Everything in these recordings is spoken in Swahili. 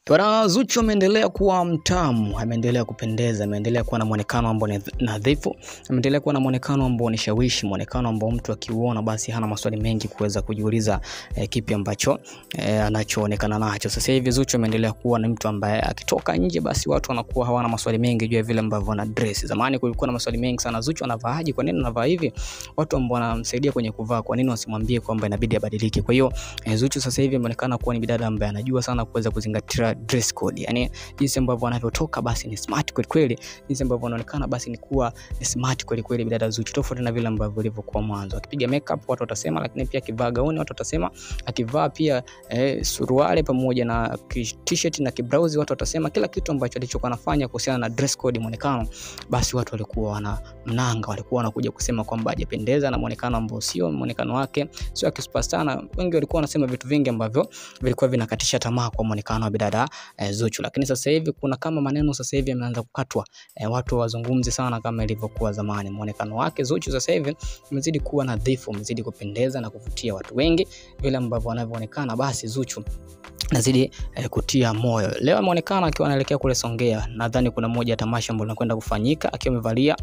Bwana Zuchu ameendelea kuwa mtamu, ameendelea kupendeza, ameendelea kuwa na muonekano ambao ni nadhifu, ameendelea kuwa na muonekano ambao ni shawishi, muonekano ambao mtu akiuona basi hana maswali mengi kuweza kujiuliza kipi ambacho anachoonekana nacho. Sasa hivi Zuchu ameendelea kuwa ni mtu ambaye akitoka nje basi watu wanakuwa hawana maswali mengi juu ya vile ambavyo ana dress. Zamani kulikuwa na maswali mengi sana, Zuchu anavaaje? Kwa nini anavaa hivi? Watu ambao wanamsaidia kwenye kuvaa, kwa nini wasimwambie kwamba inabidi abadilike? Kwa hiyo Zuchu sasa hivi ameonekana kuwa ni bidada ambaye anajua sana kuweza kuzingatia dress code, yani jinsi ambavyo anavyotoka basi ni smart kweli kweli, jinsi ambavyo anaonekana basi ni kuwa ni smart kweli kweli bidada Zuchu, tofauti na vile ambavyo ilivyokuwa mwanzo. Akipiga makeup watu watasema, lakini pia akivaa gauni watu watasema, akivaa pia suruali pamoja na t-shirt na kibrauzi watu watasema. Kila kitu ambacho alichokuwa anafanya kuhusiana na dress code, muonekano, basi watu walikuwa wanamnanga, walikuwa wanakuja kusema kwamba hajapendeza na muonekano ambao sio muonekano wake, sio akisuperstar, na wengi walikuwa wanasema vitu vingi ambavyo vilikuwa vinakatisha tamaa kwa muonekano wa bidada Zuchu. Lakini sasa hivi kuna kama maneno sasa hivi yameanza kukatwa, watu wazungumzi sana kama ilivyokuwa zamani. Muonekano wake Zuchu sasa hivi umezidi kuwa nadhifu, umezidi kupendeza na kuvutia watu wengi vile ambavyo wanavyoonekana, basi Zuchu nazidi kutia moyo. Leo ameonekana akiwa anaelekea kule Songea. Nadhani kuna moja ya tamasha ambalo linakwenda kufanyika, akiwa amevalia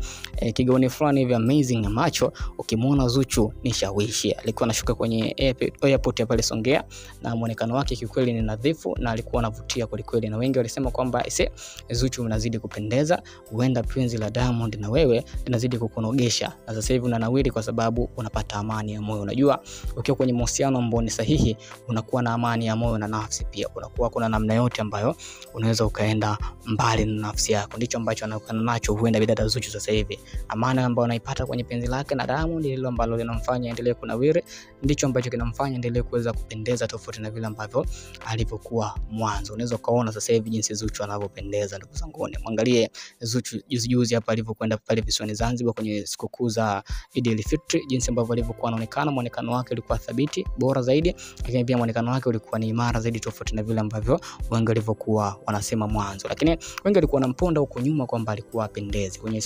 kigauni fulani hivi amazing ambacho ukimuona Zuchu ni shawishi. Alikuwa anashuka kwenye airport ya pale Songea na muonekano wake kiukweli ni nadhifu na alikuwa anavutia kweli kweli, na wengi walisema kwamba ise Zuchu unazidi kupendeza, huenda penzi la Diamond na wewe linazidi kukunogesha, na sasa hivi unanawiri kwa sababu unapata amani ya moyo. Unajua ukiwa kwenye mahusiano ambao ni sahihi unakuwa na amani ya moyo na nafsi pia, unakuwa kuna namna yote ambayo unaweza ukaenda mbali na nafsi yako. Ndicho ambacho anakuwa nacho huenda bidada Zuchu sasa hivi. Amani ambayo anaipata kwenye penzi lake na Diamond ndilo ambalo linamfanya endelee kunawiri, ndicho ambacho kinamfanya endelee kuweza kupendeza tofauti na vile ambavyo alivyokuwa mwanzo. Unaweza ukaona sasa hivi jinsi Zuchu anavyopendeza, ndugu zangu. Mwangalie Zuchu juzi juzi hapa alivyokwenda pale visiwani Zanzibar kwenye sikukuu za Eid al-Fitr, jinsi ambavyo alivyokuwa anaonekana, muonekano wake ulikuwa thabiti bora zaidi, lakini pia muonekano wake ulikuwa ni imara zaidi tofauti na vile ambavyo wengi walivyokuwa wanasema mwanzo. Lakini wengi walikuwa wanamponda huko nyuma kwamba alikuwa apendezi. Kwenye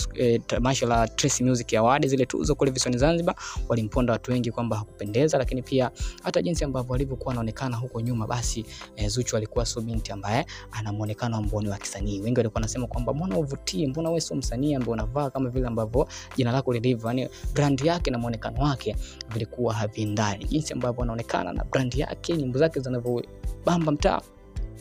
tamasha la Trace Music Award, zile tuzo kule visiwani Zanzibar, walimponda watu wengi kwamba hakupendeza, lakini pia hata jinsi ambavyo alivyokuwa anaonekana huko nyuma, basi Zuchu alikuwa sio binti ambaye ana muonekano ambao ni wa kisanii. Wengi walikuwa wanasema kwamba mbona uvutii, mbona wewe sio msanii ambaye unavaa kama vile ambavyo jina lako lilivyo. Yani brand yake na muonekano wake vilikuwa haviendani. Jinsi ambavyo anaonekana na brand yake, nyimbo zake zinavyobamba mtaa,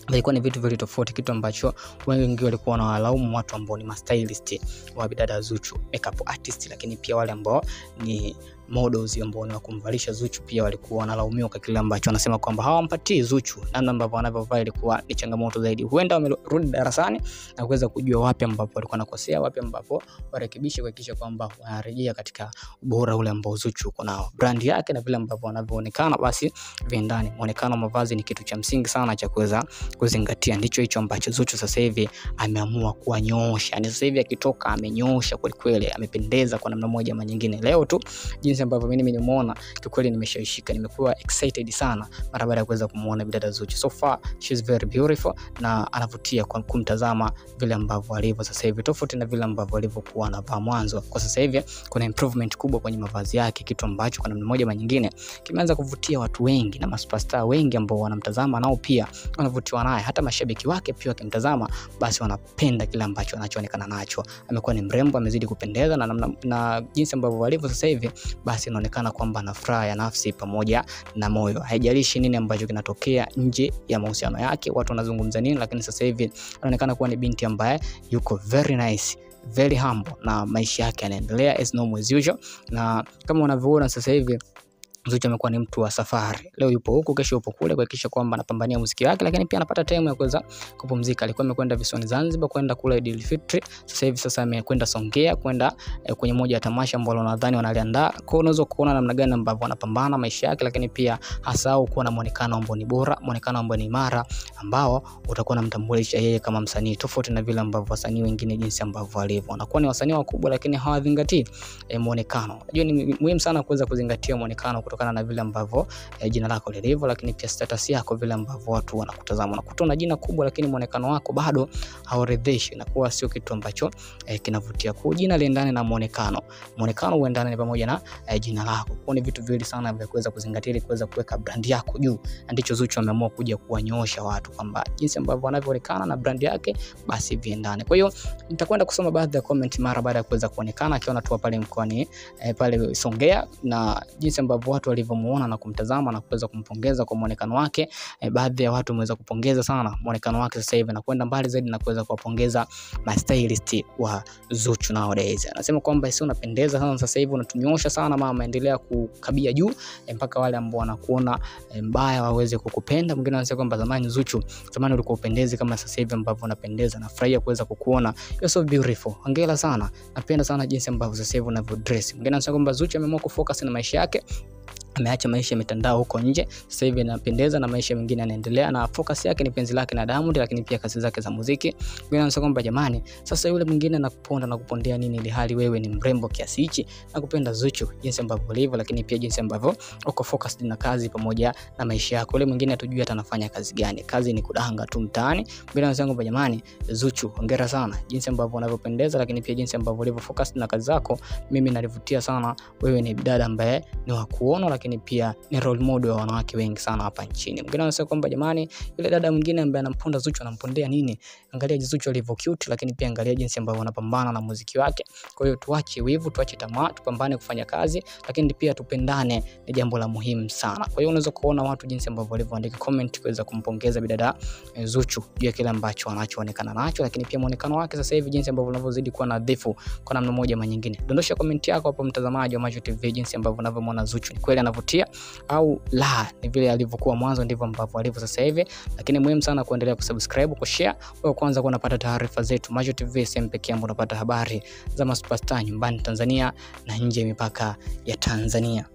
ilikuwa ni vitu vile tofauti, kitu ambacho wengi walikuwa wanawalaumu watu ambao ni stylist wa bidada Zuchu, makeup artist, lakini pia wale ambao ni models ambao ni kumvalisha Zuchu pia walikuwa wanalaumiwa kwa kile ambacho wanasema kwamba hawampatii Zuchu namna ambavyo wanavyovaa ilikuwa ni changamoto zaidi. Huenda wamerudi darasani na kuweza kujua wapi ambapo walikuwa wanakosea, wapi ambapo warekebishe kuhakikisha kwamba wanarejea katika ubora ule ambao Zuchu uko nao. Brand yake na vile ambavyo wanavyoonekana basi viendane. Muonekano wa mavazi ni kitu cha msingi sana cha kuweza kuzingatia. Ndicho hicho ambacho Zuchu sasa hivi ameamua kuwanyoosha. Yani sasa hivi akitoka amenyoosha kweli kweli, amependeza kwa namna moja ama nyingine. Leo tu jinsi ambavyo mimi nimemuona kiukweli nimeshawishika, nimekuwa excited sana mara baada ya kuweza kumuona bidada Zuchu. So far she's very beautiful na anavutia kwa kumtazama vile ambavyo alivyo sasa hivi, tofauti na vile ambavyo alivyokuwa anavaa mwanzo. Kwa sasa hivi kuna improvement kubwa kwenye mavazi yake, kitu ambacho kwa namna moja ama nyingine kimeanza kuvutia watu wengi na masuperstar wengi ambao wanamtazama nao pia wanavutiwa naye. Hata mashabiki wake pia wakimtazama basi wanapenda kile ambacho anachoonekana nacho. Amekuwa ni mrembo, amezidi kupendeza na jinsi ambavyo alivyo sasa hivi basi inaonekana kwamba ana furaha ya nafsi pamoja na moyo. Haijalishi nini ambacho kinatokea nje ya mahusiano yake, watu wanazungumza nini, lakini sasa hivi anaonekana kuwa ni binti ambaye yuko very nice, very humble na maisha yake yanaendelea as normal as usual. Na kama unavyoona sasa hivi Zuchu amekuwa ni mtu wa safari. Leo yupo huku, kesho yupo kule, kuhakikisha kwamba anapambania muziki wake, lakini pia anapata time ya kuweza kupumzika. Alikuwa amekwenda visiwani Zanzibar kwenda kula Eid al-Fitr. Sasa hivi sasa amekwenda Songea kwenda kwenye moja ya tamasha ambalo nadhani wanaliandaa. Kwa hiyo unaweza kuona namna gani ambavyo anapambana maisha yake, lakini pia hasahau kuwa na muonekano ambao ni bora, muonekano ambao ni imara, ambao utakuwa unamtambulisha yeye kama msanii, tofauti na vile ambavyo wasanii wengine jinsi ambavyo walivyo. Wanakuwa ni wasanii wakubwa lakini hawazingatii muonekano. Unajua ni muhimu sana kuweza kuzingatia muonekano kutokana na vile ambavyo jina lako lilivyo, lakini pia status yako vile ambavyo watu wanakutazama. Unakuta una jina kubwa lakini muonekano wako bado hauridhishi, inakuwa sio kitu ambacho kinavutia. Kwa jina liendane na muonekano, muonekano uendane ni pamoja na jina lako. Kwa ni vitu viwili sana vya kuweza kuzingatia ili kuweza kuweka brand yako juu. Ndicho Zuchu ameamua kuja kuwanyoosha watu kwamba jinsi ambavyo wanavyoonekana na brand yake basi viendane. Kwa hiyo nitakwenda kusoma baadhi ya comment mara baada ya kuweza kuonekana akiwa anatua pale mkoani pale Songea, na jinsi ambavyo watu walivyomuona na kumtazama na kuweza kumpongeza kwa muonekano wake. Baadhi ya watu wameweza kupongeza sana muonekano wake sasa hivi na kwenda mbali zaidi na kuweza kuwapongeza ma stylist wa Zuchu nowadays. Anasema kwamba sio, unapendeza sana sasa hivi, unatunyosha sana mama, endelea kukabia juu mpaka wale ambao wanakuona mbaya waweze kukupenda. Mwingine anasema kwamba zamani Zuchu, zamani ulikuwa upendezi kama sasa hivi ambavyo unapendeza, nafurahia kuweza kukuona, you're so beautiful, hongera sana, napenda sana jinsi ambavyo sasa hivi unavyo dress. Mwingine anasema kwamba Zuchu ameamua kufocus na maisha yake, ameacha maisha ya mitandao huko nje, sasa hivi anapendeza na maisha mengine yanaendelea, na focus yake ni penzi lake na Diamond, lakini pia kazi zake za muziki. Mwingine anasema kwamba jamani, sasa yule mwingine anakuponda na kupondea nini ili hali wewe ni mrembo kiasi hichi? Nakupenda Zuchu jinsi ambavyo ulivyo, lakini pia jinsi ambavyo uko focused na kazi pamoja na maisha yako. Yule mwingine hatujui hata anafanya kazi gani, kazi ni kudanga tu mtaani. Mwingine anasema kwamba jamani, Zuchu hongera sana jinsi ambavyo unavyopendeza, lakini pia jinsi ambavyo ulivyo focused na kazi zako, mimi nalivutia sana. Wewe ni dada ambaye ni wa kuona, lakini pia ni role model wa wanawake wengi sana hapa nchini. Mwingine anasema kwamba jamani, yule dada mwingine ambaye anamponda Zuchu anampondea nini? Angalia Zuchu alivyo cute, lakini pia angalia jinsi ambavyo anapambana na muziki wake. Kwa hiyo tuache wivu, tuache tamaa, tupambane kufanya kazi, lakini pia tupendane, ni jambo la muhimu sana. Kwa hiyo unaweza kuona watu jinsi ambavyo walivyoandika comment kuweza kumpongeza bidada Zuchu juu ya kile ambacho anachoonekana nacho, lakini pia muonekano wake sasa hivi jinsi ambavyo unavyozidi kuwa nadhifu kwa namna moja ama nyingine. Dondosha comment yako hapo mtazamaji wa Macho TV, jinsi ambavyo unavyomuona Zuchu, ni kweli anavutia au la? Ni vile alivyokuwa mwanzo ndivyo ambavyo alivyo sasa hivi. Lakini muhimu sana kuendelea kusubscribe, kushare, wewe kwanza kuwa unapata taarifa zetu. Macho TV sehemu pekee ambapo unapata habari za masuperstar nyumbani Tanzania na nje ya mipaka ya Tanzania.